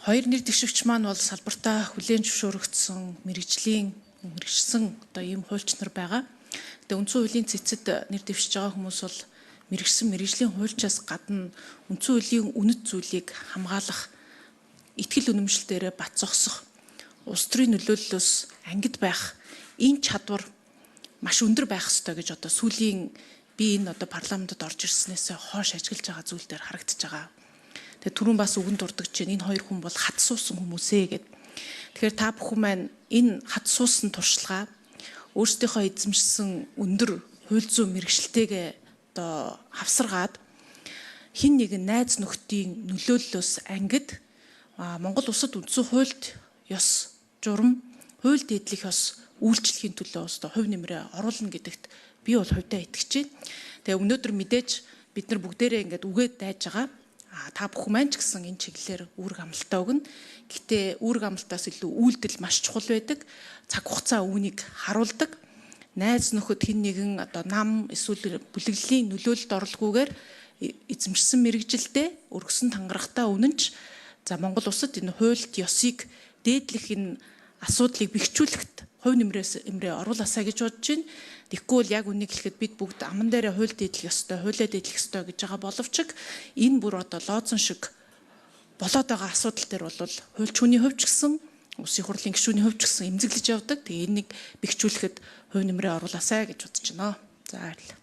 Хоёр нэр дэвшигч маань бол салбартаа хүлээн зөвшөөрөгдсөн мэргэжлийн мэргэжсэн одоо ийм хуульч нар байгаа. Гэтэ үндсэн хуулийн цэцэд нэр дэвшиж байгаа хүмүүс бол мэргэжсэн мэргэжлийн хуульчаас гадна үндсэн хуулийн үнэт зүйлийг хамгаалах, итгэл үнэмшил дээрээ бат зогсох, улс төрийн нөлөөллөөс ангид байх энэ чадвар маш өндөр байх ёстой гэж одоо сүүлийн би энэ одоо парламентод орж ирснээс хойш ажиглаж байгаа зүйл дээр харагдаж байгаа. Тэгээ түрүүн бас үгэн дурдж чинь энэ хоёр хүн бол хат суусан хүмүүсээ гэд. Тэгэхээр та бүхэн маань энэ хат суусан туршлагаа өөрсдийнхөө эзэмшсэн өндөр хууль зүйн мэргэжилтэйгээ одоо хавсаргаад хин нэгэн найз нөхдийн нөлөөллөөс ангид Монгол улсад үндсэн хуульд ёс журам, хууль дээдлэх ёс үйлчлэхийн төлөө өстө хувь нэмрээ оруулна гэдэгт би бол хувьдаа итгэж байна. Тэгээ өнөөдөр мэдээж бид нар бүгдээрээ ингээд үгээд дайж байгаа. Та бүхэн маань ч гэсэн энэ чиглэлээр үүрэг амлалтаа өгнө. Гэтэ үүрэг амлалтаас илүү үйлдэл маш чухал байдаг. Цаг хугацаа үүнийг харуулдаг. Найз нөхөд хэн нэгэн одоо нам эсвэл бүлэглэлийн нөлөөлөлд оролгүйгээр эзэмшсэн мэргэжилдээ өргөсөн тангарахтаа үнэнч за Монгол улсад энэ хуульд ёсыг дээдлэх энэ асуудлыг бэхжүүлэхэд хувь нэмрээс эмрээ оруулаасаа гэж бодож байна. Тэгэхгүй бол яг үнийг хэлэхэд бид бүгд аман дээрээ хууль дээдлэх ёстой, хуулиа дээдлэх ёстой гэж байгаа боловч энэ бүр одоо лоозон шиг болоод байгаа асуудал дээр бол хуульч хүний хувьч гэсэн, улсын хурлын гишүүний хувьч гэсэн эмзэглэж явдаг. Тэгээ энэнийг бэхжүүлэхэд хувь нэмрээ оруулаасаа гэж бодож байна. За баярлалаа.